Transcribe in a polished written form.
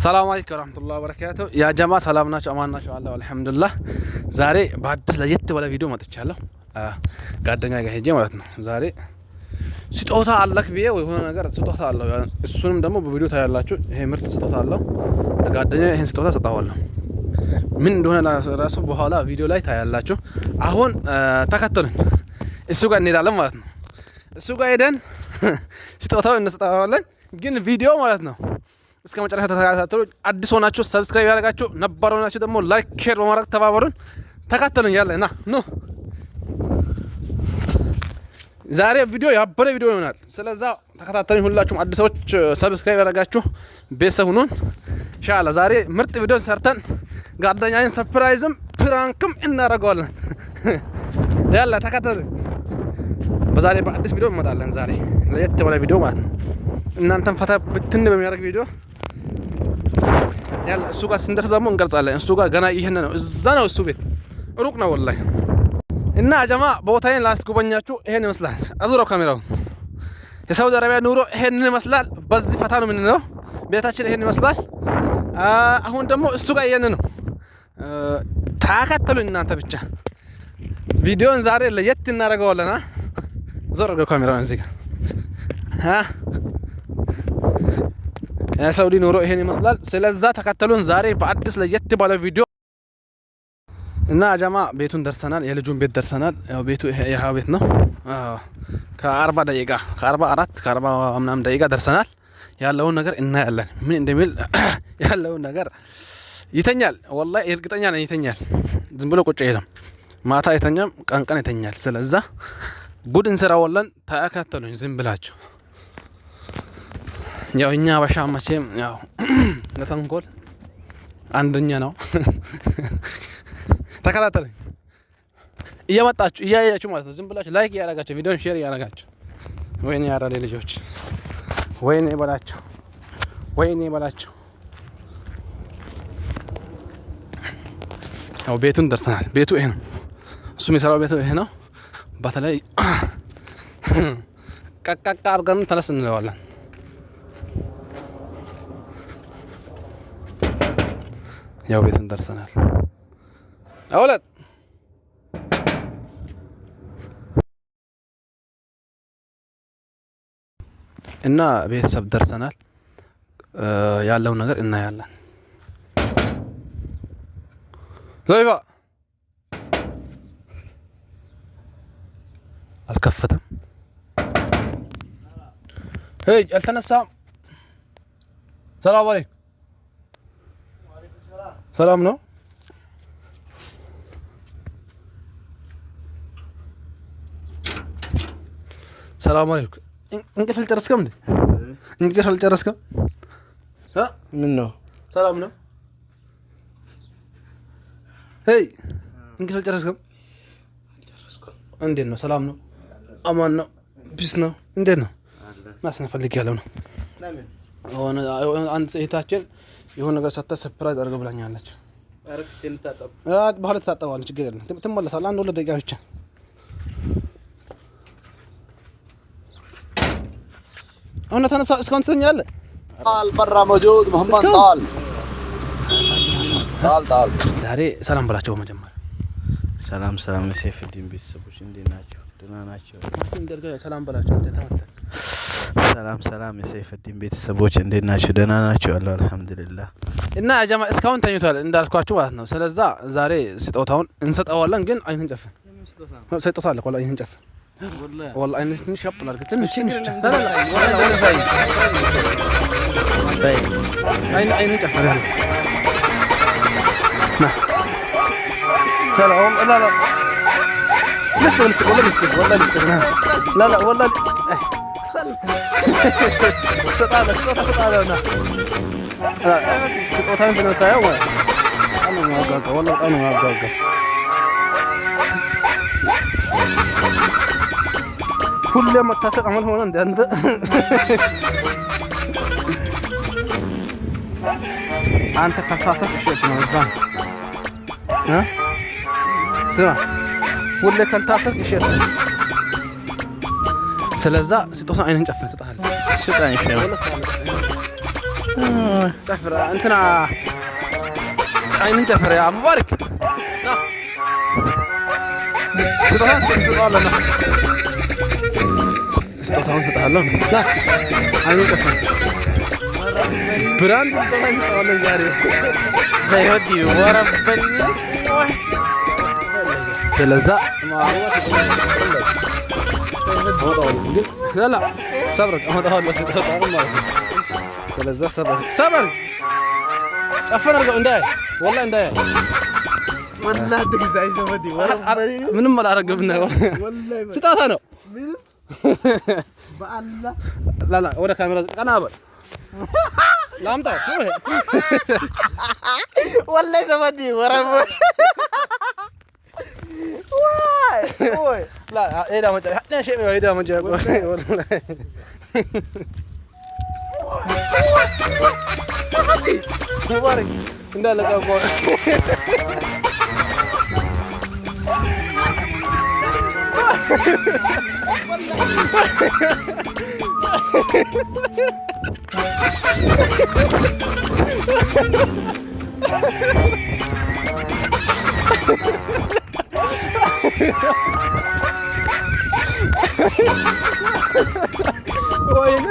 ሰላም አለይኩም ወራህመቱላሂ ወበረካቱ። ያ ጀማ ሰላም ናቸው፣ አማን ናቸው አለ አልሐምዱሊላህ። ዛሬ በአዲስ ለየት ባለ ቪዲዮ መጥቻለሁ። ጓደኛ ጋር ሄጄ ማለት ነው። ዛሬ ስጦታ አለክ ብዬ የሆነ ነገር ስጦታ አለው። እሱንም ደግሞ በቪዲዮ ታያላችሁ። ይሄ ምርጥ ስጦታ አለው ለጓደኛ። ይሄን ስጦታ ሰጠዋለሁ። ምን እንደሆነ ራሱ በኋላ ቪዲዮ ላይ ታያላችሁ። አሁን ተከተሉኝ፣ እሱ ጋር እንሄዳለን ማለት ነው። እሱ ጋር ሄደን ስጦታው እንሰጠዋለን። ግን ቪዲዮ ማለት ነው እስከ መጨረሻ ተከታተሉ። አዲስ ሆናችሁ subscribe ያደረጋችሁ፣ ነባር ሆናችሁ ደግሞ like፣ share በማድረግ ተባበሩን። ተከተሉኝ። ያለ ና ኑ። ዛሬ ቪዲዮ ያበረ ቪዲዮ ይሆናል። ስለዛ ተከታተሉኝ። ሁላችሁም አዲስ ሰዎች subscribe ያደረጋችሁ ቤተሰብ ሁኑን። ኢንሻአላህ ዛሬ ምርጥ ቪዲዮን ሰርተን ጓደኛዬን surprise ም prank ም እናደርገዋለን። ያላ ተከተሉኝ። በዛሬ በአዲስ ቪዲዮ እንመጣለን። ዛሬ ለየት ባለ ቪዲዮ ማለት ነው። እናንተን ፈታ ብትን በሚያደርግ ቪዲዮ ያለ እሱ ጋር ስንደርስ ደግሞ እንቀርጻለን። እሱ ጋር ገና ይህን ነው፣ እዛ ነው እሱ ቤት ሩቅ ነው ወላሂ። እና ጀማ ቦታዬን ላስጎበኛችሁ ይሄን ይመስላል። አዙረው ካሜራው። የሳውዲ አረቢያ ኑሮ ይሄን ይመስላል። በዚህ ፈታ ነው የምንለው። ቤታችን ይሄን ይመስላል። አሁን ደግሞ እሱ ጋር ይሄን ነው። ተከተሉኝ እናንተ ብቻ። ቪዲዮን ዛሬ ለየት እናደርገዋለን። ዞር አድርገው ካሜራውን እዚህ ጋር። የሳውዲ ኑሮ ይሄን ይመስላል። ስለዛ ተከተሉን። ዛሬ በአዲስ ለየት ባለ ቪዲዮ እና ጀማ ቤቱን ደርሰናል። የልጁን ቤት ደርሰናል። ያው ቤቱ ይሄ ቤት ነው። ከ40 ደቂቃ ከ44 ከ40 ምናምን ደቂቃ ደርሰናል። ያለውን ነገር እናያለን ምን እንደሚል ያለውን ነገር። ይተኛል፣ ወላሂ እርግጠኛ ነኝ ይተኛል። ዝም ብሎ ቁጭ የለም። ማታ አይተኛም፣ ቀን ቀን ይተኛል። ስለዛ ጉድ እንሰራዋለን። ተከተሉኝ ዝም ብላችሁ። ያው እኛ አበሻ መቼም ያው ለተንኮል አንደኛ ነው። ተከታተሉኝ እየመጣችሁ እያያችሁ ማለት ነው። ዝም ብላችሁ like እያደረጋችሁ ቪዲዮን share እያደረጋችሁ። ወይኔ ያራዴ ልጆች፣ ወይኔ በላቸው፣ ወይኔ በላቸው። ያው ቤቱን ደርሰናል። ቤቱ ይሄ ነው። እሱ የሚሰራው ቤቱ ይሄ ነው። በተለይ ቀቃቃ አድርገን ተነስ እንለዋለን። ያው ቤቱን ደርሰናል። አውለት እና ቤተሰብ ደርሰናል። ያለውን ነገር እናያለን። ዞይባ አልከፈተም። ሄይ አልተነሳም። ሰላም አለይኩም። ሰላም ነው። ሰላም አለይኩም። እንቅልፍ አልጨረስክም እንዴ? እንቅልፍ አልጨረስክም? ምን ነው? ሰላም ነው። ሄይ እንቅልፍ አልጨረስክም? እንዴት ነው? ሰላም ነው? አማን ነው? peace ነው? እንዴት ነው? ማስነፈልግ ያለው ነው። አንድ እህታችን የሆነ ነገር ሰጥታ surprise አድርገው ብላኛለች። በኋላ ትታጠባለች፣ ችግር የለም ትመለሳለህ። አንድ ሁለት ደቂቃ ብቻ። አሁን ተነሳ። እስካሁን ትተኛለህ? طال برا موجود محمد طال طال طال። ዛሬ ሰላም ብላቸው በመጀመሪያ። ሰላም ሰላም፣ የሰይፉዲን ቤተሰቦች እንዴት ናቸው? ደህና ናቸው? ሰላም በላቸው። ሰላም ሰላም፣ የሰይፉዲን ቤተሰቦች እንዴት ናቸው? ደህና ናቸው? አለሁ አልሐምዱሊላህ። እና ጀማ እስካሁን ተኝቷል እንዳልኳችሁ ማለት ነው። ስለዛ ዛሬ ስጦታውን እንሰጠዋለን። ግን አይንህን ጨፍን። ስጦታ አለ እኮ አይንህን ጨፍን። ወላሂ አይንህን ትንሽ ሸጥ ላድርግ። ትንሽ ትንሽ አይንህን ጨፍን። لا لا لا لا لسه لسه والله لسه والله لسه لا لا والله ስጦታ ስጦታ ስጦታን ስንታየው በጣም ነው የሚያጓጓው። ወላሂ በጣም ነው የሚያጓጓው። ሁሌ መታሰር አመል ሆነ እንደ አንተ አንተ ካልታሰርክ እሸት ነው እዛ እ ስማ ሁሌ ካልታሰርክ እሸት ነው። ስለዛ ስጦታ አይንህን ጨፍን ስጠሃል። ስጠኝ። ጨፍር እንትና አይንን ጨፍር ያ ሙባረክ ና ስጦታውን ስጠዋለሁ ና ስጦታውን እሰጥሃለሁ ና አይኑን ጨፍር brand ስጦታ እንሰጠዋለን ዛሬ ዘይወዲ ወረበል ስለዛ لا ሰብረክ አመጣዋለሁ ስጦታውን ማለት ነው። ስለዛ ሰብረክ ሰብረክ ጨፈን አድርገው እንዳያይ ወላሂ እንዳያይ ወላሂ ትግዛ ይዘወዲ ወረበል ምንም አላደረገብም። ስጦታ ነው። በአላህ ላ ላ ወደ ካሜራ ቀና በል ላምጣው። ወላሂ ዘመዲ ወረበል ዋይ ላ ሄዳ መጫ ሄዳ መጫ ሙባረክ እንዳለ ጠቆ ወይኔ።